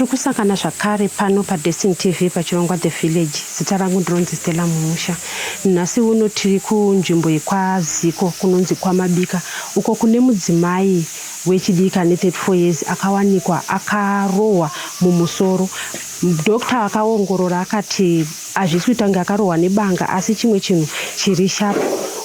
Tiri kusangana zvakare pano paDestiny TV pachirongwa The Village. Zita rangu ndinonzi Stella Mumusha. Nhasi uno tiri kunzvimbo yekwaZiko kunonzi kwaMabika uko kune mudzimai wechidiki ane 34 years akawanikwa akarohwa mumusoro. Doctor akaongorora akati hazvisi kuita kunge akarohwa nebanga asi chimwe chinhu chiri sharp.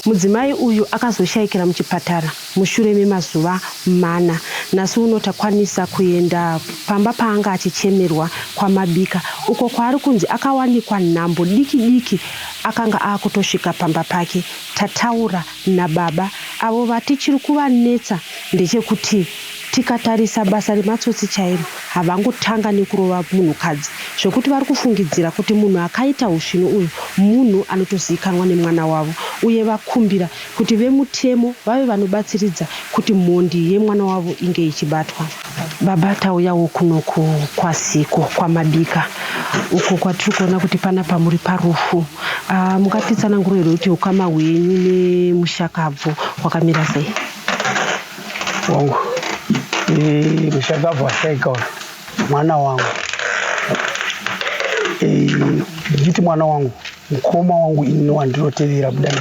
Mudzimai uyu akazoshaikira muchipatara mushure memazuva mana. Nhasi uno takwanisa kuenda pamba paanga achichemerwa kwaMabika uko kwaari kunzi akawanikwa nhambo diki diki akanga akutosvika pamba pake. Tataura nababa avo vati chiri kuvanetsa ndechekuti tikatarisa basa rematsotsi chairo havangotanga nekurova munhukadzi zvekuti vari kufungidzira kuti munhu akaita husvinu uyu munhu anotoziikanwa nemwana wavo uye vakumbira kuti vemutemo vave vanobatsiridza kuti mhondi yemwana wavo inge ichibatwa. Baba tauyawo kunoku kwaSiko kwaMabika uko kwatiri kuona kuti panapa muri parufu. Ah, mungatitsananguro here kuti ukama hwenyu nemushakabvu hwakamira sei? Wangu eh, mushakabvu ashaika uyu mwana wangu eh, ndichiti mwana wangu mukoma wangu ini wandinotevera buda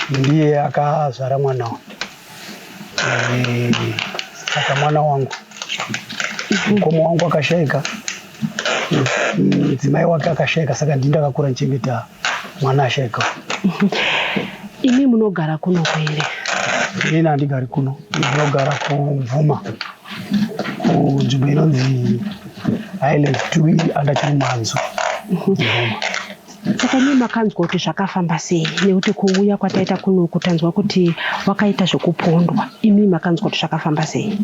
ndiye akazvara mwana wangu eh, saka mwana wangu mukoma wangu akashaika mudzimai wake akashaika saka ndini ndakakura ndichengeta mwana ashaika imi munogara kuno here ini handigari kuno ndinogara kumvuma kunzvimbo inonzi Highlands 2 under Chirumanzu. Saka imi makanzwa kuti zvakafamba sei nekuti kuuya kwataita kunoku tanzwa kuti wakaita zvekupondwa imi makanzwa kuti zvakafamba sei?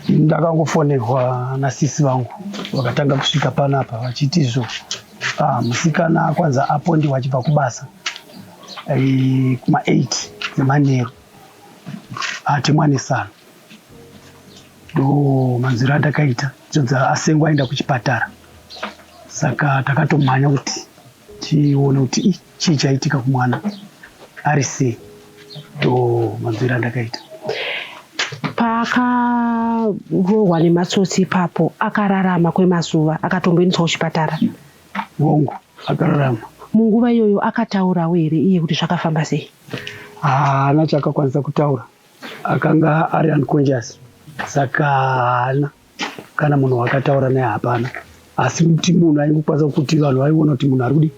Ndakangofonerwa nasisi vangu vakatanga kusvika panapa vachiti izvo ah, musikana kwanza apondiwa achibva kubasa eh, kuma 8 dzemanheru atemwa nesano ndo manzwiro andakaita dzodza asengwa aenda kuchipatara saka takatomhanya kuti tione kuti chii chaitika kumwana ari sei ndo manzwiro andakaita paakarohwa nematsotsi ipapo akararama kwemazuva akatomboendeswa kuchipatara hongu akararama munguva iyoyo akataurawo here iye kuti zvakafamba sei haana chaakakwanisa kutaura akanga ari unconscious saka haana kana munhu wakataura naye hapana asi kuti munhu aingokwanisa kuti vanhu vaiona kuti munhu ari kudi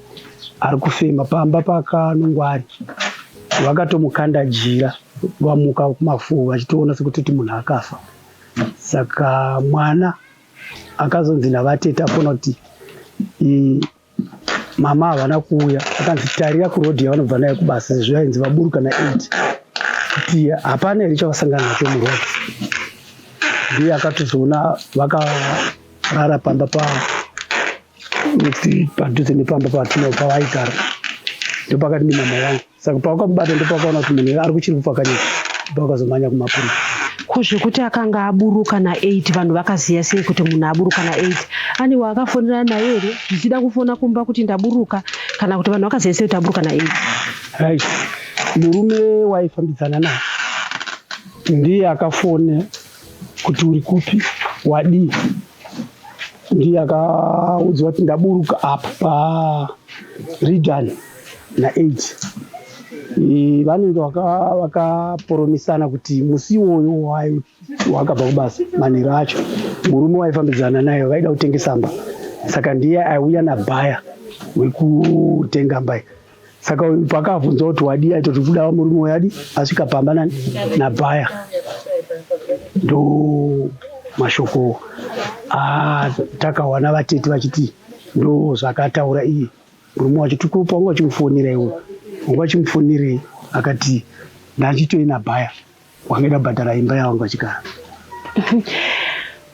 ari kufema pamba pakanongwa ari vakatomukanda jira vamuka kumafuwo vachitoona sekutoti munhu akafa saka mwana akazonzi navatete afona kuti Mama havana kuuya akanzi tarira kuroad yavanobva nayo kubasa sezvo yainzi vaburuka na 8 kuti hapana here chavasangana nacho muroad ndiye akatozoona vakarara pamba pa padhuze nepamba patino pavaigara ndopakati ndimama wangu Saka pawakamubata ndopakaona kuti munhu ari kuchiri kupfakanyika ndopakazomhanya kumapurisa. Ko zvekuti akanga aburuka na 8 vanhu vakaziya sei kuti munhu aburuka na 8 ane waakafonerana naye here zvichida kufona kumba kuti ndaburuka kana kuti vanhu vakaziya sei kuti aburuka na 8 Right. Murume waifambidzana naye ndiye akafone kuti uri kupi wadii ndiye akaudzwa kuti ndaburuka apa pa Regan na 8 vanenge vakaporomisana kuti musi iwoyo wakabva kubasa manheru acho murume waifambidzana naye vaida kutengesa mba saka ndiye aiuya nabhaya wekutenga mba saka pakabvunzwa kuti wadii aitoti kuda murume uyo adi asvika pamba nani nabhaya ndo mashoko atakawana vatete vachiti ndo zvakataura iye murume wacho tikupa wanga uchimufonera iwe wanga uchimufonerei akati ndachitoina bhaya wangaida kubhadhara imba yawanga uchigara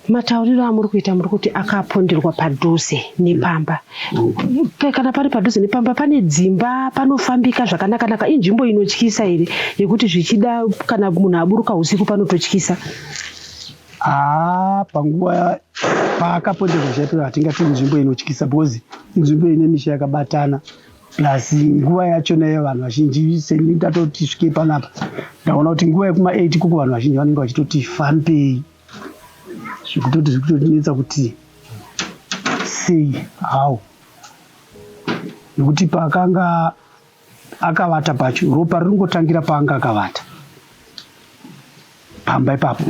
matauriro amuri kuita muri kuti akaponderwa padhuze nepamba mm. kana pari padhuze nepamba pane dzimba panofambika zvakanakanaka inzvimbo inotyisa here yekuti zvichida kana munhu aburuka usiku panototyisa Haa panguva paakaponderwa chaipo hatingati inzvimbo inotyisa because inzvimbo ine misha yakabatana plus nguva yachona iyo vanhu vazhinji seni ndatoti svike panapa ndaona kuti nguva yekuma 8 kuko vanhu vazhinji vanenge vachitoti fambei zvekutoti zvikutotinetsa kuti Sei, how, nekuti paakanga akavata pacho ropa rinongotangira paanga akavata pamba ipapo,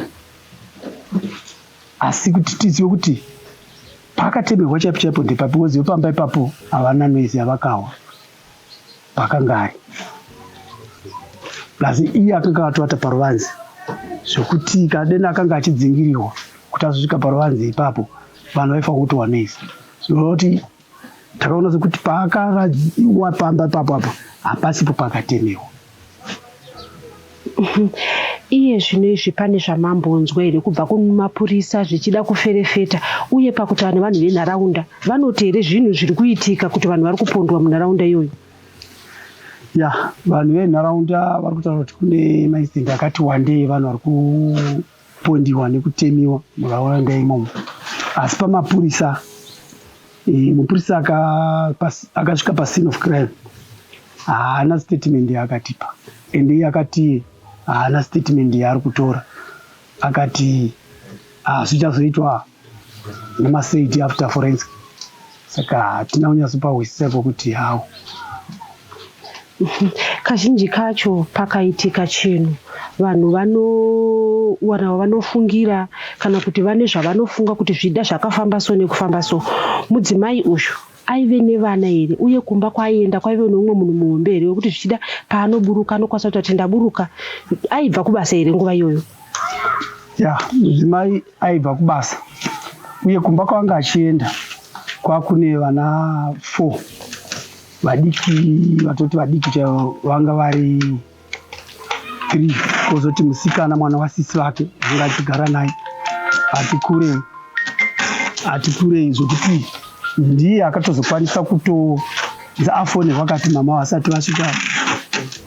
asi kuti tizive kuti paakatemerwa chaipo chaipo ndepapi, because pamba ipapo havana noise yavakawa paakanga ari. Plus iye akanga atovata paruvanze, zvokuti kadena akanga achidzingirirwa kuti azosvika paruvanze ipapo, vanhu vaifanira kutowa noise. Zvinoreva kuti takaona sekuti paakaradziwa pamba ipapo apo hapasipo pakatemerwa. Iye zvino izvi pane zvamambonzwa here kubva kumapurisa zvichida kuferefeta, uye pakutaura nevanhu venharaunda, vanoti here zvinhu zviri kuitika kuti vanhu vari kupondwa munharaunda iyoyo? Ya, vanhu venharaunda vari kutaura kuti kune maincident akati wandei, vanhu vari kupondiwa nekutemiwa munharaunda imomo. Asi pamapurisa, mupurisa akasvika pascene of crime haana statement yaakatipa, ende iye akati haana statement yaari kutora. Akati zvichazoitwa nemaCID after forensic, saka hatina kunyatsopahwisisa pokuti how. Kazhinji kacho pakaitika chinhu, vanhu vanowana vanofungira kana kuti vane zvavanofunga kuti zvida zvakafamba so nekufamba so. Mudzimai uyu aive nevana here, uye kumba kwaaienda kwaive neumwe munhu muhombe here wekuti zvichida paanoburuka anokwanisa kuti ndaburuka? Aibva kubasa here nguva iyoyo? Ya, mudzimai aibva kubasa, uye kumba kwanga achienda kwakune vana 4 vadiki, vatoti vadiki chaivo vanga vari 3, kozoti musikana, mwana wasisi vake anga achigara naye, ati kurei, ati kurei, zvokuti ndiye akatozokwanisa kutonzi afonerwa akati mama vasati vasvika.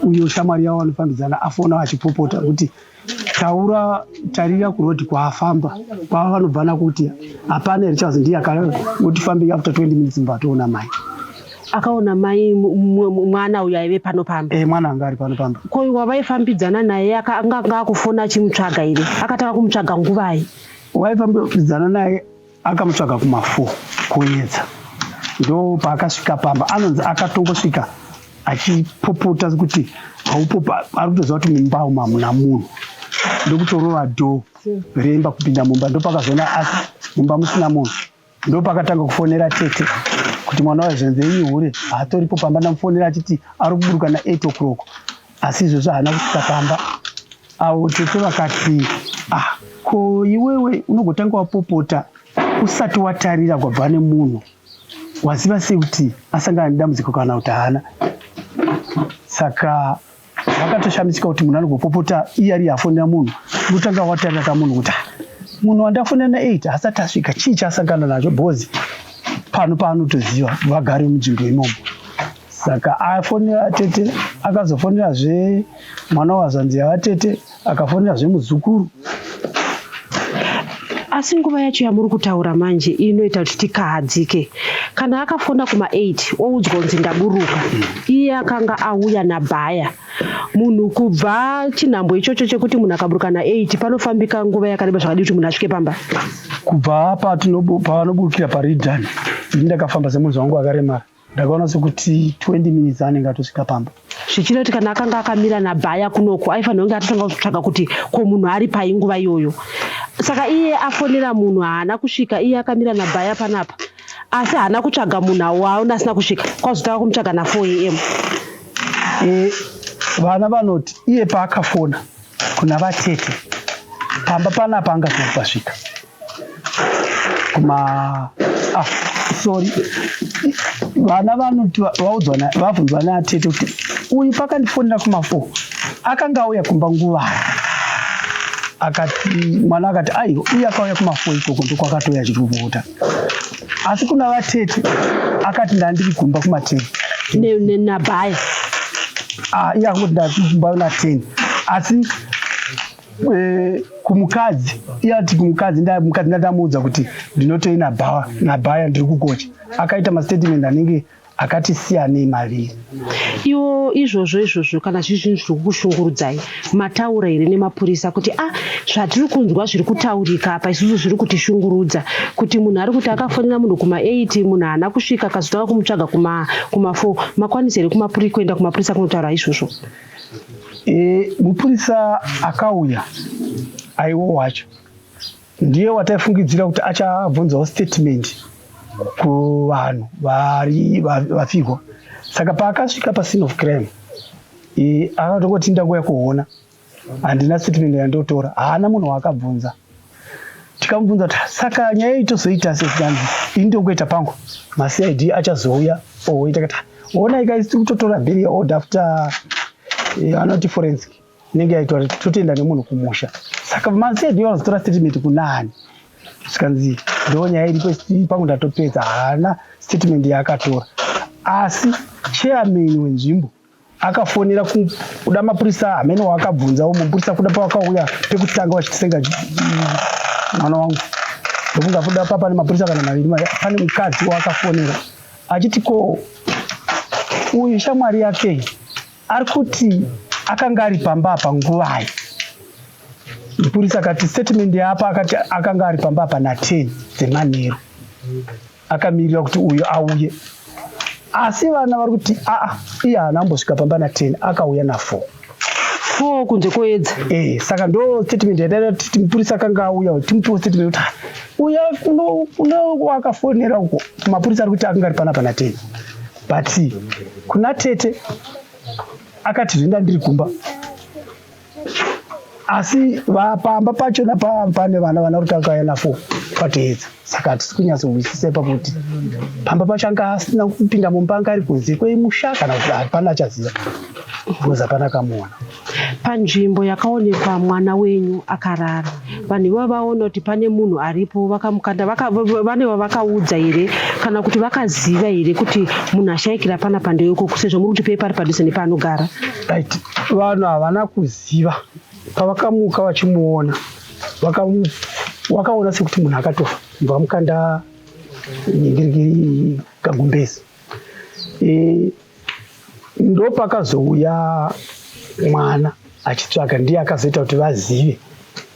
Uyo shamwari yavo vanofambidzana afona achipopota kuti taura, tarira kurodhi kwaafamba, kwava vanobva nakuti hapana here chazi. Ndiye akangoti fambei, after 20 minutes mbatoona mai. Akaona mai mwana uyo aive pano pamba? E, mwana anga ari pano pamba. Ko wavaifambidzana naye anga anga akufona achimutsvaga here? Akatanga kumutsvaga nguvai? Waifambidzana naye akamutsvaga kuma4 kuedza, ndo paakasvika pamba. Anonzi akatongosvika achipopota kuti haupo, ari kutoziva kuti mumba umu hamuna munhu, ndokutorova door remba kupinda mumba. Ndopakazoona asi mumba musina munhu, ndopakatanga kufonera tete kuti mwana wazvenze hure haatoripo pamba, ndamufonera achiti ari kuburuka na8 o'clock, asi izvozvo haana kusvika pamba. Avo tete vakati, "Ah, ko iwewe unogotanga wapopota usati watarira kwabva nemunhu, waziva sei kuti asangana nedambudziko kana kuti haana?" Saka vakatoshamisika kuti munhu anogopopota iye ari afonera munhu, unotanga watarira kamunhu kuti, "Ah, munhu wandafonera na8 haasati asvika, chii chaasangana nacho?" Bhozi pano paanotoziva vagari munzvimbo imomo. Saka afonera tete, akazofonerazve mwana wazvanzi yavatete, akafonerazve muzukuru. Asi nguva yacho yamuri kutaura manje inoita kuti tikahadzike. Kana akafona kuma8 oudzwa kunzi ndaburuka, iye akanga auya nabhaya munhu kubva chinhambo ichocho chekuti munhu akaburuka na8, panofambika nguva yakareba zvakadii kuti munhu asvike pamba? Kubva pavanoburukira paridhani, ini ndakafamba semunhu wangu akaremara, ndakaona sekuti 20 minutes anenge atosvika pamba. Zvichida kuti kana akanga akamira nabhaya kunoko, aifanira kunge atotanga kutsvaga kuti ko munhu ari pai nguva iyoyo. Saka iye afonera munhu haana kusvika, iye akamira nabhaya panapa, asi haana kutsvaga munhu awaona asina kusvika, kwazotanga kumutsvaga na4 am. E, vana vanoti iye paakafona kuna vatete pamba panapa anga asina kupasvika kuma, ah, sorry, vana vanoti vaudzwa vabvunzwa naatete kuti uyu pakandifonera kuma4 akanga auya kumba nguvai? Akati mwana akati aiwa, uye akauya kuma4 ikoko ndokwakatouya achitopota, asi kuna vatete akati ndandiri kumba kuma10. Nabhaya? Ah, iye akangoti ndandiri kumba na10, asi kumukadzi iye ati kumukadzi mukadzi ndatamuudza kuti ndinotoi nabhaya, ndiri kukocha. Akaita mastatement anenge. Akati siyanei maviri. Iwo izvozvo izvozvo kana zviri zvinhu zviri kukushungurudzai, mataura here nemapurisa kuti a ah, zvatiri kunzwa zviri kutaurika apa isusu zviri kutishungurudza, kuti munhu ari kuti akafonera munhu kuma8, munhu haana kusvika, akazotanga kumutsvaga kuma4, makwanisa here kuenda kumapurisa kunotaura izvozvo? Mupurisa akauya aiwo wacho ndiye wataifungidzira kuti achabvunzawo statement kuvanhu vari vafirwa. Saka paakasvika pascene of crime, akatongoti ndanguya kuona, handina statement yandotora. Haana munhu waakabvunza. Tikamubvunza kuti saka nyaya iyi tozoita sezanzi, ini ndongoita pangu, maCID achazouya oita. Kati onai kaisi tiri kutotora burial order after anoti forensic inenge yaitwa, totoenda nemunhu kumusha. Saka maCID vanozotora statement kunani? Zvikanzi ndo nyaya iripo, pangu ndatopedza. Haana statement yaakatora, asi chairman wenzvimbo akafonera kuda mapurisa, hamene waakabvunzawo mupurisa kuda pavakauya pekutanga vachitisenga mwana wangu, ndokunga kuda pa pane mapurisa kana maviri. Pane mukadzi waakafonera achiti, ko uyu shamwari yake ari kuti akanga ari pamba apa nguvai? Mupurisa akati statement yaapa, akati akanga ari pamba apa na10 dzemanheru, akamirira kuti uyu auye. Asi vana vari kuti aa, iye haana ambosvika pamba na10, akauya na4. 4 kunze koedza. Saka ndo statement yataita titi mupurisa akanga auya, timupiwo statement kuti uya kuno wakafonera uko mapurisa ari kuti akanga ari panapa na10, but kuna tete akati zvinda ndiri kumba. Asi pamba pachona pane vana, vana kuti akauya na4 kwatoedza. Saka hatisi kunyatsohwisisa ipapo kuti pamba pacho anga asina kupinda mumba, anga ari kunze kwemusha, kana kuti hapana achaziva because hapana akamuona. Panzvimbo yakaonekwa mwana wenyu akarara, vanhu ivo vaona kuti pane munhu aripo, vakamukanda, vane vavakaudza here, kana kuti vakaziva here kuti munhu ashayikira panapa ndeikoko, sezvo muri kuti pei pari padhuze nepaanogara? Right, vanhu havana kuziva. Pavakamuka vachimuona, wakaona sekuti munhu akatofa, vamukanda nyingirikiri kagumbezi. Ndopakazouya mwana achitsvaga, ndiye akazoita kuti vazive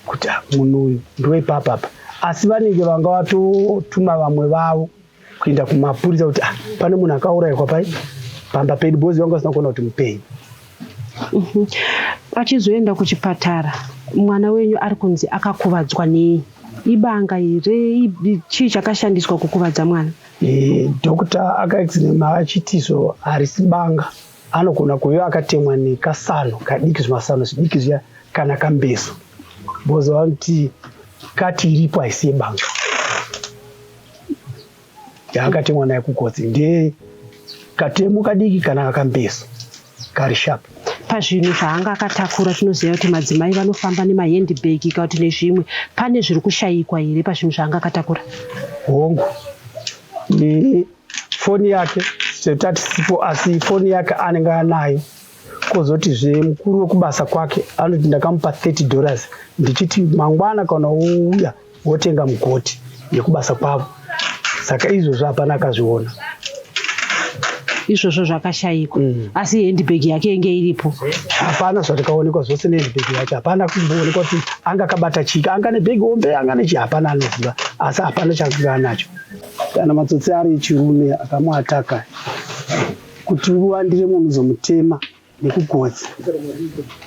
kuti ah, munhu uyu ndoipapapa. Asi vanenge vanga vatotuma vamwe vavo kuenda kumapurisa kuti ah, pane munhu akaurayikwa pai pamba pedu, because vanga vasina kuona kuti mupenyu. Achizoenda kuchipatara, mwana wenyu ari kunzi akakuvadzwa nei? Ibanga here? Chii chakashandiswa kukuvadza mwana? Doctor akaexamina achiti harisi banga, anogona kuve akatemwa nekasano kadiki, zvimasano zvidiki zviya, kana kambeso, because vanoti kati iripo haisi yebanga yaakatemwa nayo kugotsi, ndeye katemo kadiki kana kambeso kari sharp. Pazvinhu zvaanga akatakura, tinoziva kuti madzimai vanofamba nemahandbag kana kuti nezvimwe, pane zviri kushayikwa here pazvinhu zvaanga akatakura? Hongu, foni yake setati sipo, asi foni yake anenge anayo. Kozotizve mukuru wekubasa kwake anoti ndakamupa $30 ndichiti mangwana kana wouya wotenga mugoti yekubasa kwavo. Saka izvozvo hapana akazviona. Izvozvo zvakashayikwa. Asi handbag yake inge iripo? Hapana zvatikaonekwa zvose nehandbag yacho. Hapana kumboonekwa kuti anga akabata chika, anga nebhegi hombe, anga nechi, hapana anoziva, asi hapana chaanga anacho. Kana matsotsi ari echirume akamuataka, kuti uwandire munhu uzomutema nekugotsi,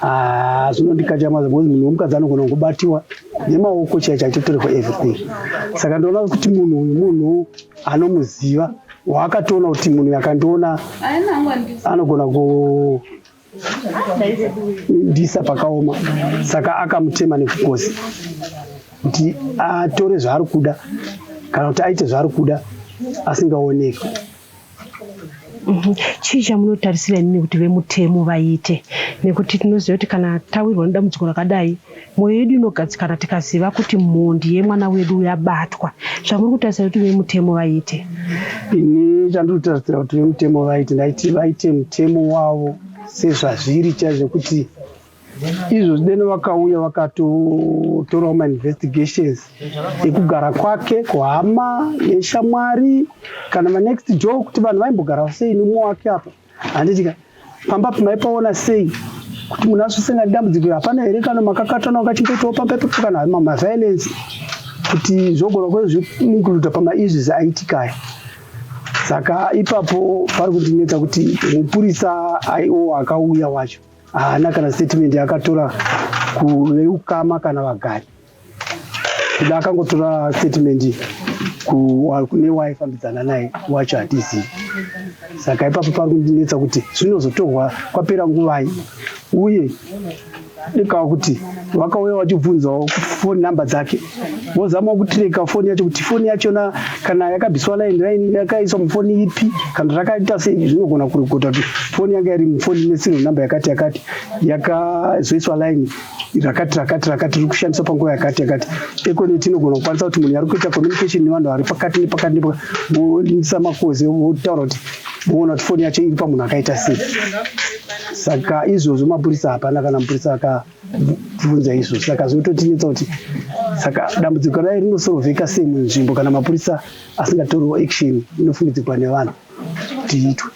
ah, zvinondikachamaza, because munhu wemukadzi anogona kungobatiwa nemaoko chaicho achitotorerwa everything. Saka ndoona kuti munhu uyu munhu anomuziva, waakatoona kuti munhu akandiona anogona kundisa pakaoma, saka akamutema nekugotsi kuti atore zvaari kuda, kana kuti aite zvaari kuda asingaoneki. Chii chamunotarisira imimi kuti vemutemo vaite? Nekuti tinoziva kuti kana tawirwa nedambudziko rakadai, mwoyo yedu inogadzikana tikaziva kuti mhondi yemwana wedu yabatwa. Zvamuri kutarisira kuti vemutemo vaite? Ini chandiri kutarisira kuti vemutemo vaite, ndaiti vaite mutemo wavo sezvazviri chaizvo, kuti Izvozvi deno vakauya vakatotorawo mainvestigations ekugara kwake kuhama neshamwari kana manext door, kuti vanhu vaimbogara sei nemumwe wake apa, handiti ka? Pamba maipaona sei kuti munhu azosangana nedambudziko? Hapana here kana makakatana wakachimboitawo pamba ipapo, kana maviolence, kuti zvogona kwezviincluda pamaissues aitikaya? Saka ipapo pari kundinetsa kuti mupurisa aiwo akauya wacho haana kana statement yaakatora kuveukama kana vagari. Kuda akangotora statement kune waaifambidzana naye wacho, hatizivi. Saka ipapo pari kundinetsa kuti zvinozotorwa kwapera nguvai, uye ikawa kuti vakauya vachibvunzawo foni namba dzake, vozamawo kutracka foni yacho, kuti foni yachona kana yakabviswa line, line yakaiswa mufoni ipi, kana rakaita sei. Zvinogona kurekodha kuti foni yanga iri mufoni neserial number yakati yakati, yakazoiswa line rakati rakati rakati, riri kushandiswa panguva yakati yakati. Econet inogona kukwanisa kuti munhu ari kuita communication nevanhu vari pakati nepakati nepakati, voisa macalls, votaura kuti voona kuti foni yacho iri pamunhu akaita sei. Saka izvozvo mapurisa hapana kana mupurisa akabvunza izvozvo. Saka zvinototinetsa kuti saka dambudziko rai rinosolveka sei munzvimbo kana mapurisa asingatoriwo action inofungidzirwa nevanhu kuti iitwe.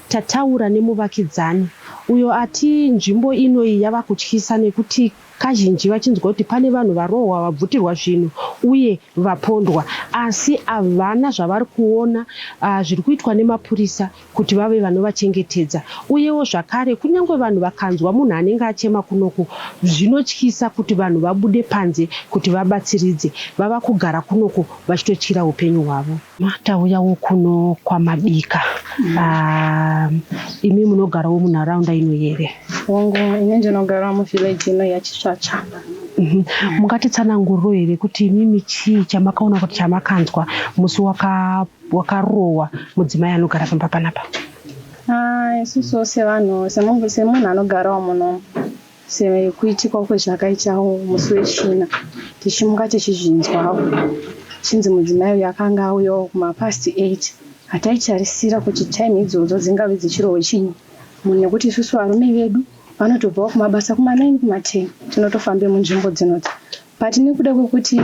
Tataura nemuvakidzani uyo ati nzvimbo inoyi yava kutyisa, nekuti kazhinji vachinzwa kuti pane vanhu varohwa, vabvutirwa zvinhu uye vapondwa, asi havana zvavari kuona zviri kuitwa nemapurisa kuti vave vanovachengetedza. Uyewo zvakare, kunyange vanhu vakanzwa munhu anenge achema kunoku, zvinotyisa kuti vanhu vabude panze kuti vabatsiridze. Vava kugara kunoku vachitotyira upenyu hwavo. Tauyawo kuno kwaMabika. Imi munogarawo munharaunda ino here? Hongu, ini ndinogara muvillage ino yaChitsvatsva. Mungatitsananguriro here kuti imimi chii chamakaona, kuti chamakanzwa musi wakarohwa mudzimai anogara pamba panapa? Ah, isusu sevanhu, semunhu anogarawo muno, sekuitika kwezvakaitawo musi weChina, tichimuka tichizvinzwawo chinzi mudzimai uyu akanga auyawo kumapast 8. Hataitarisira kuti time idzodzo dzingave dzichirohwe chinyi munhu, nekuti isusu varume vedu vanotobvawo kumabasa kuma9, kuma10, tinotofambe munzvimbo dzinodzi. But nekuda kwekuti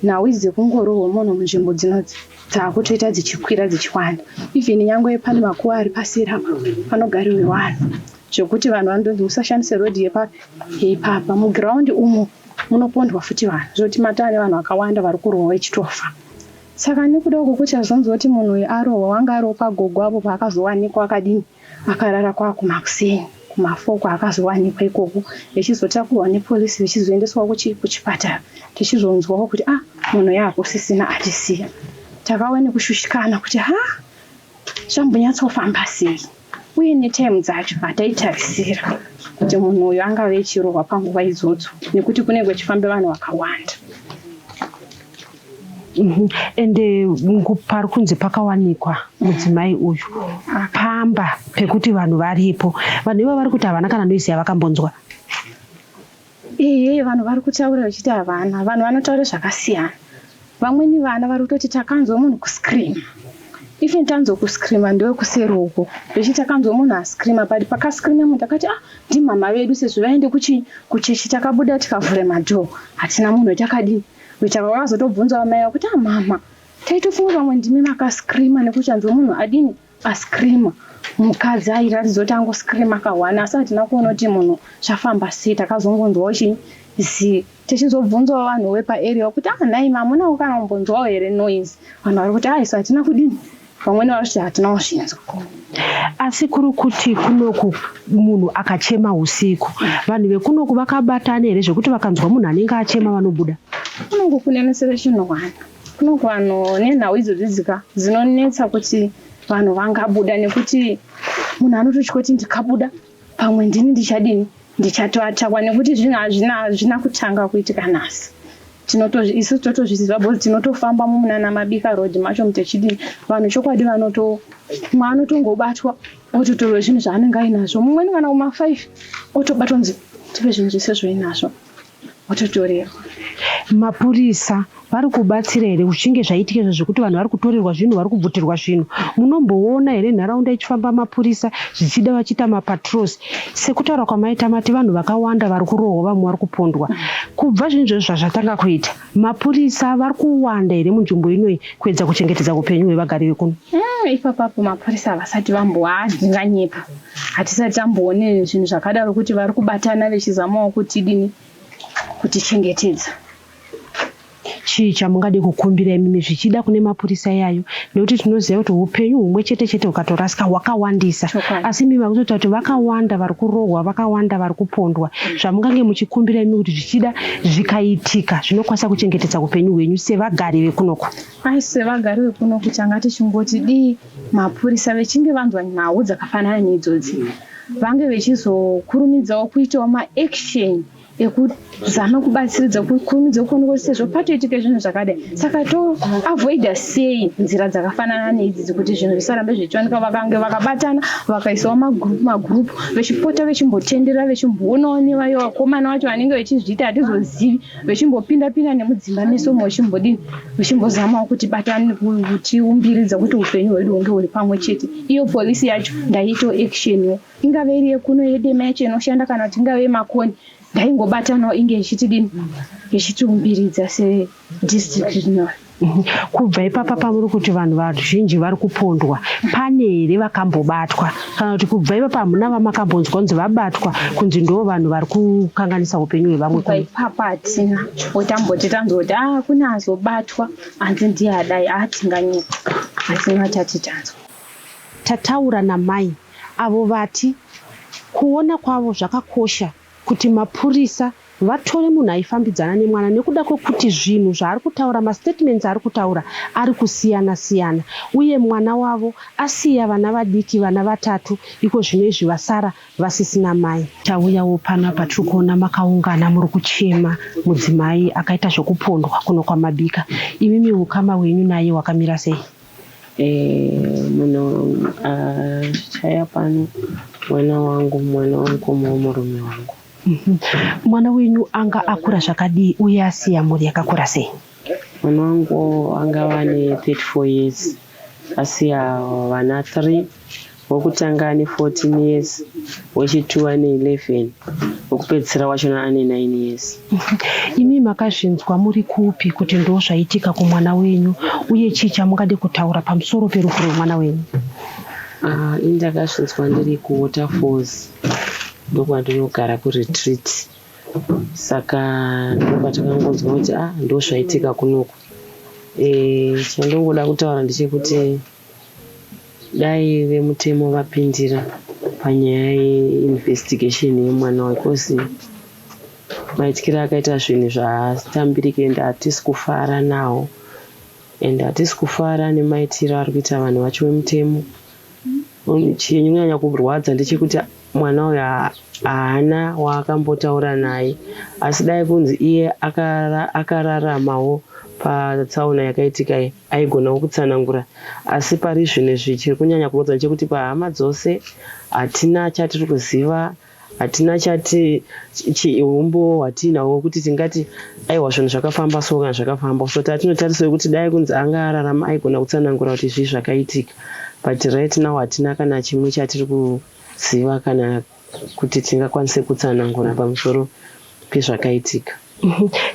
nhau idzi dzekungorohwa munhu munzvimbo dzinodzi dzakutoita dzichikwira dzichiwanda, even nyangwe pane makuva ari paseri apa panogarirwe vanhu, zvekuti vanhu vanondonzi musashandise rodhi yepapi yeipapa, mugiraundi umo munopondwa futi vanhu, zvekuti matava nevanhu vakawanda vari kurohwa vechitofa. Saka nekuda kwokuti azonzi kuti munhu uyu arohwa, wanga ariwo pagogo apo paakazowanikwa akadini, akarara kwakumakuseni kuma4 kwaakazowanikwa ikoko, echizotakurwa nepolisi, vechizoendeswa kuchipatara, tichizonzwawo kuti ah, munhu yaakusisina, atisiya. Takava nekushushikana kuti ha, zvambonyatsofamba sei, uye netime dzacho hataitarisira kuti munhu uyu angave echirohwa panguva idzodzo, nekuti kunenge kuchifamba vanhu vakawanda. Ende pari kunzi pakawanikwa mudzimai uyu pamba pekuti vanhu varipo, vanhu ivo vari kuti havana kana noise yavakambonzwa. Iye vanhu vari kutaura vachiti havana. Vanhu vanotaura zvakasiyana. Vamweni vana vari kutoti takanzwa munhu kuscreama. Even tanzwa kuscreama ndewekuseri uko, vechiti takanzwa munhu ascreama, but pakascreama munhu takati ah, ndimama vedu, sezvo vaende kuchechi. Takabuda tikavhura madoor, hatina munhu wetakadini kuita. Vakazotobvunza vamai vakuti ah, mama, taitofunga pamwe ndimi makascreama, nekuti tanzwa munhu adini, ascreama. Mukadzi airatidza kuti angoscreama akahwana, asi hatina kuona kuti munhu zvafamba sei. Takazongonzwawo chi tichizobvunzawo vanhu vepaarea kuti ah, nhai, mamunawo kana kumbonzwawo here noise? Vanhu vari kuti ah, isu hatina kudini, vamweni vari kuti hatina kuzvinzwa. Asi kuri kuti kunoku munhu akachema usiku, vanhu vekunoku vakabatana here zvekuti vakanzwa munhu anenge achema vanobuda? Kunoku kunenesere chinhu wana kunoku vanhu nenhau idzodzi dzika dzinonetsa kuti vanhu vangabuda, nekuti munhu anototya kuti ndikabuda pamwe ndini ndichadini, ndichatoattackwa, nekuti zvinhu hazvina kutanga kuitika nhasi. Isu totozviziva because tinotofamba mumunana Mabika Road macho mutechidini. Vanhu chokwadi vanoto mumwe anotongobatwa ototorwa zvinhu zvaanenge ainazvo, mumweni kana kuma5 otobatwa, nzi tipe zvinhu zvese zvoinazvo, ototorerwa. Mapurisa vari kubatsira here kuchinge zvaitika izvo zvekuti vanhu vari kutorerwa zvinhu, vari kubvutirwa zvinhu? Munomboona here nharaunda ichifamba mapurisa zvichida vachiita mapatrols? Sekutaura kwamaita mati vanhu vakawanda vari kurohwa, vamwe vari kupondwa. Kubva zvinhu izvozvo zvazvatanga kuita, mapurisa vari kuwanda here munzvimbo inoyi kuedza kuchengetedza upenyu hwevagari vekuno? Ipapapo mapurisa havasati vamboa ndinganyepa, hatisati tamboone zvinhu zvakadaro kuti vari kubatana vechizamawo kutidini kutichengetedza. Chii chamungade kukumbira imimi zvichida kune mapurisa iyayo, nekuti tinoziva kuti upenyu humwe chete chete hukatorasika hwakawandisa, asi imi makutotaura kuti vakawanda vari kurohwa, vakawanda vari kupondwa. Zvamungange muchikumbira imi kuti zvichida zvikaitika zvinokwanisa kuchengetedza upenyu hwenyu sevagari vekunoku? Ai, sevagari vekunoku tanga tichingoti dii mapurisa vechinge vanzwa nhau dzakafanana neidzodzi vange vechizokurumidzawo kuitawo maaction ekuzama kubatsiridza kukurumidza kuonekwa kuti sezvo patoitika zvinhu zvakadai, saka toavoida sei nzira dzakafanana neidzidzi kuti zvinhu zvisarambe zvichiwanikwa. Vakange vakabatana vakaisawo magurupu magurupu vechipota vechimbotenderera vechimboonawo nevayo vakomana vacho vanenge vechizviita hatizozivi, vechimbopinda pinda nemudzimba meso umo vechimbodini, vechimbozamawo kuti batani kutiumbiridza kuti upenyu hwedu hunge huri pamwe chete. Iyo polisi yacho ndaiitawo actionwo, ingave iri yekuno yeDema yacho inoshanda kana kuti ingave yeMakoni, ndaingobatanawo inge ichitidini, ichitiumbiridza sedistrict rinori. Kubva ipapa pamuri kuti vanhu vazhinji vari kupondwa, pane here vakambobatwa, kana kuti kubva ipapa hamuna vamakambonzwa kunzi vabatwa, kunzi ndo vanhu vari kukanganisa upenyu hwevamwe? Kubva ipapa hatina otamboti tanzwa kuti a kune azobatwa hanzi ndiye adai, atinganyepa, hatina tati tanzwa. Tataura namai avo vati kuona kwavo zvakakosha kuti mapurisa vatore munhu aifambidzana nemwana nekuda kwekuti zvinhu zvaari kutaura, mastatements ari kutaura ari kusiyana siyana, uye mwana wavo asiya vana vadiki, vana vatatu iko zvino izvi vasara vasisina mai. Tauyawo panapa tiri kuona makaungana muri kuchema mudzimai akaita zvekupondwa kuno kwaMabika. Imimi ukama hwenyu naye hwakamira sei? Munhu achaya pano mwana wangu, mwana wamukoma wemurume wangu. Mwana wenyu anga akura zvakadii uye asiya mhuri yakakura sei? Mwana wangu angava ane 34 years, asiya vana 3. Wekutanga ane 14 years, wechi2 ane 11, wekupedzisira wachona ane 9 years. Imi makazvinzwa muri kupi kuti ndo zvaitika kumwana wenyu, uye chii chamungade kutaura pamusoro perufu rwemwana wenyu? Ini ndakazvinzwa ndiri kuWaterfalls, ndokwandinogara kuRetreat, saka ndopatakangonzwa kuti a ndo zvaitika kunoku. Chandongoda kutaura ndechekuti dai vemutemo vapindira panyaya yeinvestigation yemwana wayo, because maityiro akaita zvinhu zvatambirike ende hatisi kufara nawo, ende hatisi kufara nemaitiro ari kuita vanhu vacho vemutemo. Chinyanya kurwadza ndechekuti mwana uyu haana waakambotaura naye, asi dai kunzi iye akararamawo patsaona yakaitika iyi aigonawo kutsanangura. Asi pari zvino izvi chiri kunyanya kurwadza ndechekuti pahama dzose hatina chatiri kuziva, hatina chati umbo hwatinahwo kuti tingati aiwa zvinhu zvakafamba so kana zvakafamba so. Tatinotarisa kuti dai kunzi anga ararama aigona kutsanangura kuti zvii zvakaitika, but right now hatina kana chimwe chatiri kuziva kana kuti tingakwanise kutsanangura pamusoro pezvakaitika.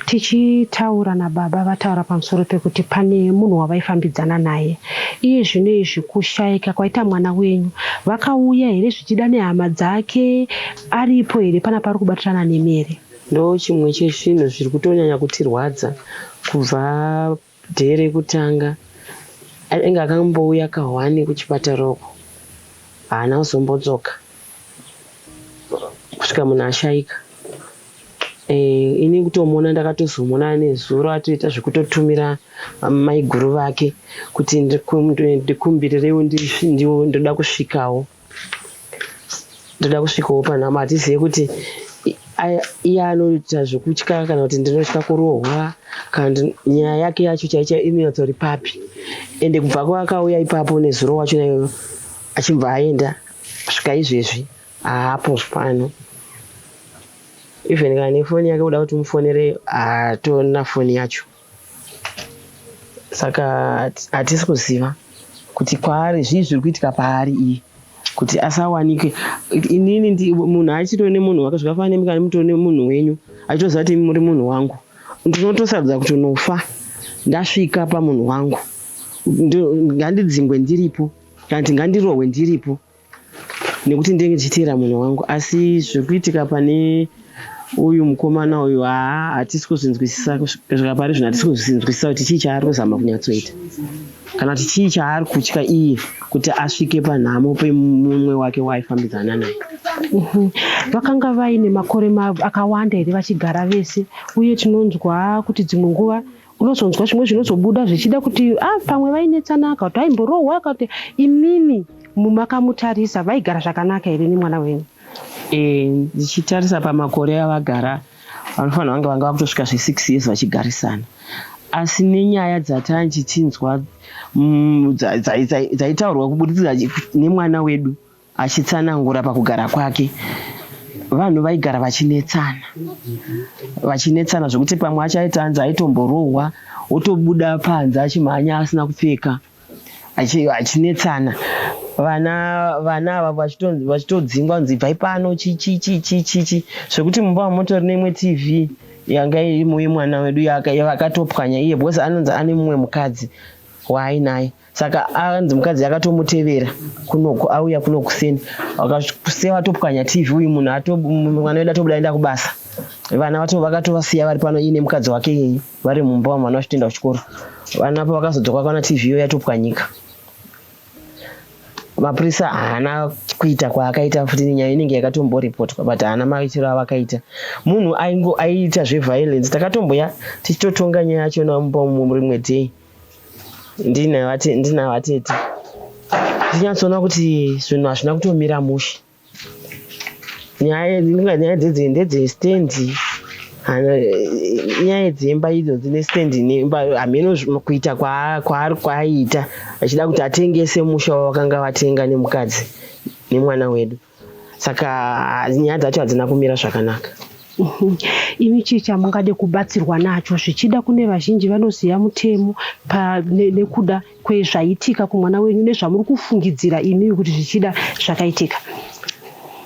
Tichitaura nababa vataura pamusoro pekuti pane munhu wavaifambidzana naye. Iye zvino izvi kushayika kwaita mwana wenyu, vakauya here zvichida nehama dzake, aripo here pana pari kubatirana nemi here? Ndo chimwe chezvinhu zviri kutonyanya kutirwadza. Kubva day rekutanga ainge akambouya kahwani kuchipatara uko, haana kuzombodzoka kusvika munhu ashayika. Ini kutomuona ndakatozomuona nezuro atoita zvekutotumira maiguru vake kuti ndikumbirirewo, ndoda kusvikawo, ndoda kusvikawo panhamo. Hatizive kuti iye anoita zvekutya kana kuti ndinotya kurohwa kana nyaya yake yacho chaicho inonyatsori papi. Ende kubva kwaakauya ipapo nezuro wacho naiyoyo achibva aenda kusvika izvezvi haapo pano. Even kana nefoni yake kuda kuti mufonere haatona foni yacho. Saka hatisi kuziva kuti kwaari zvii zviri kuitika paari iye kuti asawanike. Inini munhu achitori nemunhu wake zvakafanana nemi kana mutori nemunhu wenyu achitoziva kuti muri munhu wangu. Ndinotosarudza kutonofa ndasvika pamunhu wangu. Ngandidzingwe ndiripo kana kuti ngandirohwe ndiripo nekuti ndinenge ndichiteera munhu wangu asi zviri kuitika pane uyu mukomana uyu haa hatisi kuzvinzwisisa kusvika pari zvino hatisi kuzvinzwisisa kuti chii chaari kuzama kunyatsoita kana kuti chii chaari kutya iye kuti asvike panhamo pemumwe wake waaifambidzana naye. Vakanga vaine makore akawanda here vachigara vese uye tinonzwa kuti dzimwe nguva unozonzwa zvimwe zvinozobuda zvichida kuti ah, pamwe vainetsana kana kuti aimborohwa kana kuti imimi mumakamutarisa vaigara zvakanaka here nemwana wenyu? E, ndichitarisa pamakore avagara vanofanira vange vanga vakutosvika zve6 years vachigarisana asi nenyaya dzatanchichinzwa dzaitaurwa kubudikidza nemwana wedu Achitsanangura pakugara kwake, vanhu vaigara vachinetsana vachinetsana zvekuti pamwe achaita anzi aitomborohwa otobuda panze achimhanya asina kupfeka achinetsana vana vana ava vachitodzingwa kunzi ibvai pano chichichichichichi zvekuti mumba mamutori neimwe tv yanga irimo yemwana wedu yakatopwanya iye because anonzi ane mumwe mukadzi waainaye Saka anzi mukadzi akatomutevera kunoku auya kuno kuseni akasiya vatopwanya TV uyu munhu ato mwana wedu atobuda aenda kubasa vana vato vakatovasiya vari pano iine mukadzi wake iyeyu vari mumba vamwe vana vachitoenda kuchikoro vana pa vakazodzoka vakaona TV iyo yatopwanyika mapurisa haana kuita kwaakaita futi nenyaya inenge yakatomboripotwa but haana maitiro avakaita munhu aingo aiita zveviolence takatomboya tichitotonga nyaya yachona mumba umu rimwe day ndina vatete tichinyatsoona kuti zvinhu hazvina kutomira mushe nyaya nyaya dzedze ndedzestendi nyaya dzemba idzo dzine stendi nemba hameno kuita kwaari kwaaiita achida kuti atengese musha wavakanga vatenga nemukadzi nemwana wedu Saka nyaya dzacho hadzina kumira zvakanaka. Imi chii chamungade kubatsirwa nacho zvichida kune vazhinji vanoziva mutemo nekuda kwezvaitika kumwana wenyu nezvamuri kufungidzira imimi kuti zvichida zvakaitika?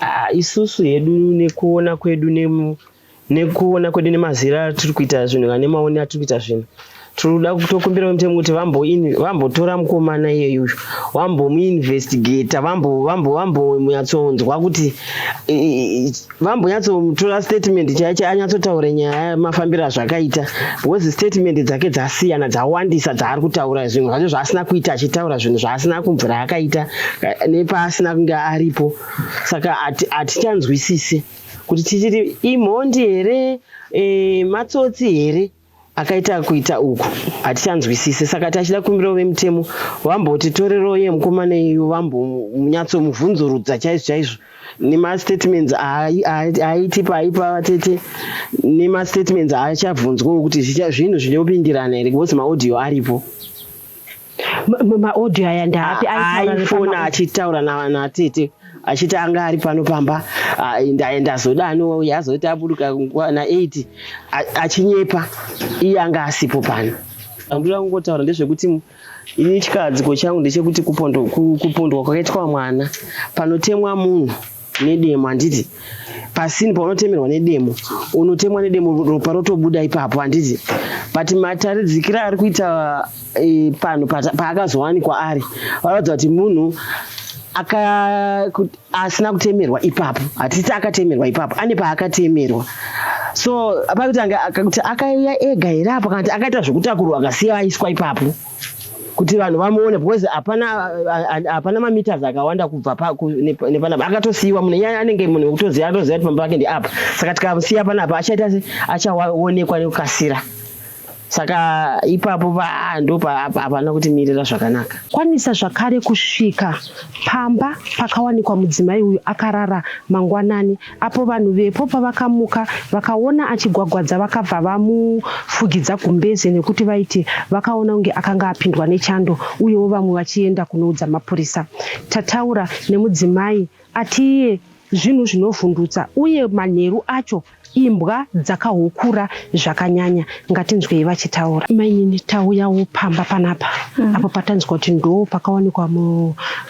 Ah, isusu hedu nekuona kwedu Nekuona kwedu nemazira atiri kuita zvinhu kana nemaonero atiri kuita zvinhu tinoda kutokumbira mutemo kuti vambotora mukomana iyeyu uyu vambomuinvestigata vambonyatsonzwa kuti vambonyatsomutora statement chaicho anyatsotaure nyaya mafambiro azvakaita because statement dzake dzasiyana dzawandisa dzaari kutaura zvinhu zvacho zvaasina kuita achitaura zvinhu zvaasina kubvira akaita nepaasina kunge aripo saka hatichanzwisisi kuti tichiti imhondi here e, matsotsi here akaita kuita uku hatichanzwisise saka tachida kumbirawo vemutemo vambotitorerawo iye mukomana iyu vambonyatsomubvunzurudza chaizvo chaizvo nemastatements aitipa aipa vatete nemastatements aachabvunzwawo kuti zvinhu zvinopindirana here because maaudio aripo maaudio aya ndaapi aifona achitaura natete achiti anga ari pano pamba ndazodano yazoti aburuka na8 achinyepa iye anga asipo pano andoda kungotaura ndezvekuti ini chikadziko changu ndechekuti kupondwa kwakaitwa mwana panotemwa munhu nedemo handiti pasini paunotemerwa nedemo unotemwa nedemo ropa rotobuda ipapo handiti but mataridzikira ari kuita e, panhu paakazowanikwa ari varatidza kuti munhu aka asina kutemerwa ipapo hatiti akatemerwa ipapo ane paakatemerwa so pakuti kuti akauya ega here apo kana kuti akaita zvekutakurwa akasiya aiswa ipapo kuti vanhu vamuone because hapana hapana mameters akawanda kubva nepanapa akatosiyiwa munhu nyaya anenge munhu wekutoziva atoziva kuti pamba pake ndeapa saka tikamusiya panapa achaita se achaonekwa nekukasira saka ipapo ndo hapana kutimirira zvakanaka kwanisa zvakare kusvika pamba pakawanikwa mudzimai uyu akarara mangwanani Apo vanhu vepo pavakamuka vakaona achigwagwadza vakabva vamufugidza gumbeze nekuti vaiti vakaona kunge akanga apindwa nechando uyewo vamwe vachienda kunoudza mapurisa. Tataura nemudzimai ati iye zvinhu zvinovhundutsa uye manheru acho Imbwa dzakahukura zvakanyanya. Ngatinzwei vachitaura. Mainini tauyawo pamba panapa apo patanzwa kuti ndo pakawanikwa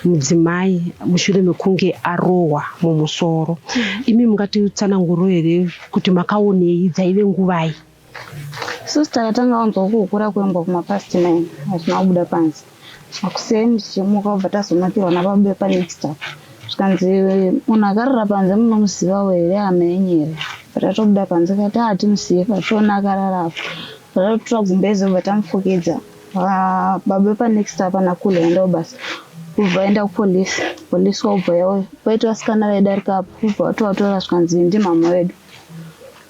mudzimai mushure mekunge arohwa mumusoro. Imi mungatitsananguriro here kuti makaonei, dzaive nguvai? Isusu takatanga kunzwa kuhukura kwembwa kumapast 9, hatina kubuda panze. Makuseni tichimuka kubva tazonakirwa nababa vepanext up, zvikanzi munhu akarara panze munomuzivawo here, hama yenyu here? Tatobuda panze kati hatimuzive, pationa akarara apo tatotora gumbeze kubva tamufukidza. Baba vepanext up nakule vaendawo basa, kubva vaenda kupolisi, polisi kwakubva yauya, paita vasikana vaidarika apo kubva vatovatora, zvikanzi ndimama vedu.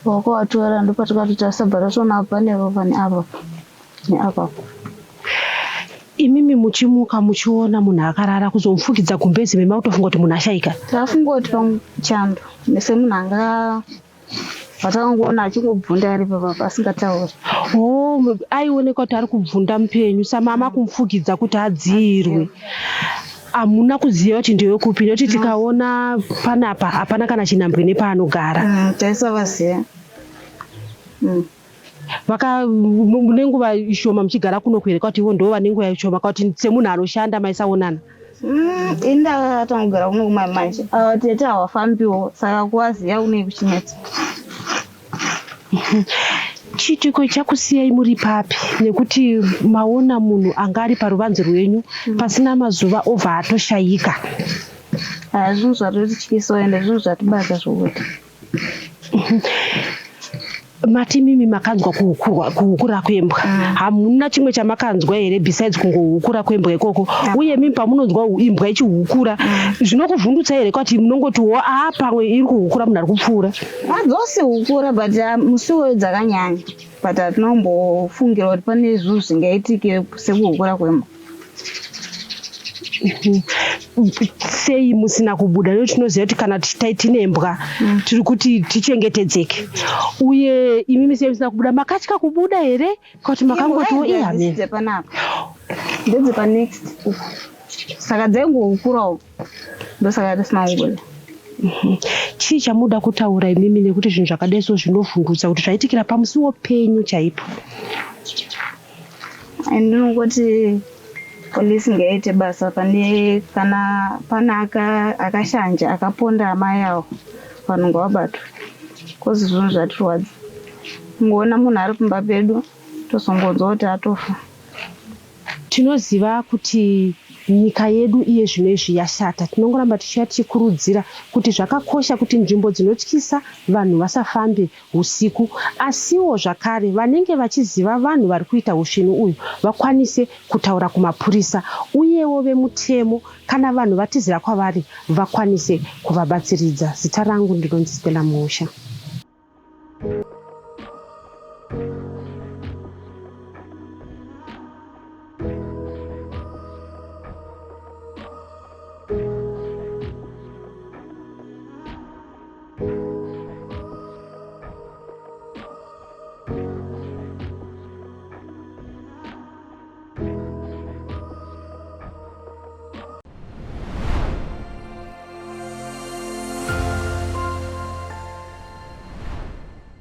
Wakavatora, ndopatakatotarisa bva tatoona pane ropa neapapo neapapo. Imimi muchimuka muchiona munhu akarara, kuzomufukidza gumbezi, mema kutofunga kuti munhu ashaika? Takafunga kuti pamuchando semunhu anga vatakangoona achingobvunda ari papapa asingatauri. Oh, aionekwa kuti ari kubvunda mupenyu, samama kumufukidza kuti adziyirwe. Hamuna kuziva kuti ndewekupi nekuti tikaona panapa hapana kana chinhambwe nepaanogara. Taisavaziva. Vaka nenguva ishoma muchigara kuno here kuti ivo ndo vane nguva ishoma kuti semunhu anoshanda maisaonana? Ini ndakatangogara kuno kumamanje, ava tete havafambiwo, saka kuvaziva kunei kuchinetsa. Chiitiko chakusiyai muri papi nekuti maona munhu anga ari paruvanze rwenyu pasina mazuva obva atoshayika? Zvinhu zvatotityisa ende zvinhu zvatibata zvokuti. Mati mimi makanzwa kuhukura kwembwa. Hamuna chimwe chamakanzwa here besides kungohukura kwembwa ikoko? Uye mimi pamunonzwa imbwa ichihukura, zvinokuvhundutsa here kwati munongotiwo a pamwe iri kuhukura munhu ari kupfuura? Hadzosi hukura, but musi iwoyo dzakanyanya, but hatina kumbofungira kuti pane zvinhu zvingaitike sekuhukura kwembwa. Sei musina kubuda? Nekuti tinoziva kuti kana tine mbwa tiri kuti tichengetedzeke. Uye imimi sei musina kubuda? Makatya kubuda here kuti makangotiwo ihame? Dzepanapa ndedzepanext uku, saka dzaingohukurawo, ndosaka tisina kubuda. Chii chamuda kutaura imimi nekuti zvinhu zvakadai so zvinovhundutsa kuti zvaitikira pamusiwo penyu chaipo? Ndinongoti polisi ngaiite basa pane kana pane akashanja akaponda amai avo, vanhu ngavabatwe, cause zvinhu zvatirwadza kungoona munhu ari pamba pedu tozongonzwa kuti atofa. Tinoziva kuti nyika yedu iye zvino izvi yashata. Tinongoramba tichiuya tichikurudzira kuti zvakakosha kuti nzvimbo dzinotyisa vanhu vasafambe usiku, asiwo zvakare vanenge vachiziva vanhu vari kuita usvinu uyu vakwanise kutaura kumapurisa, uyewo vemutemo kana vanhu vatizira kwavari vakwanise kuvabatsiridza. Zita rangu ndinonzi Stella Musha.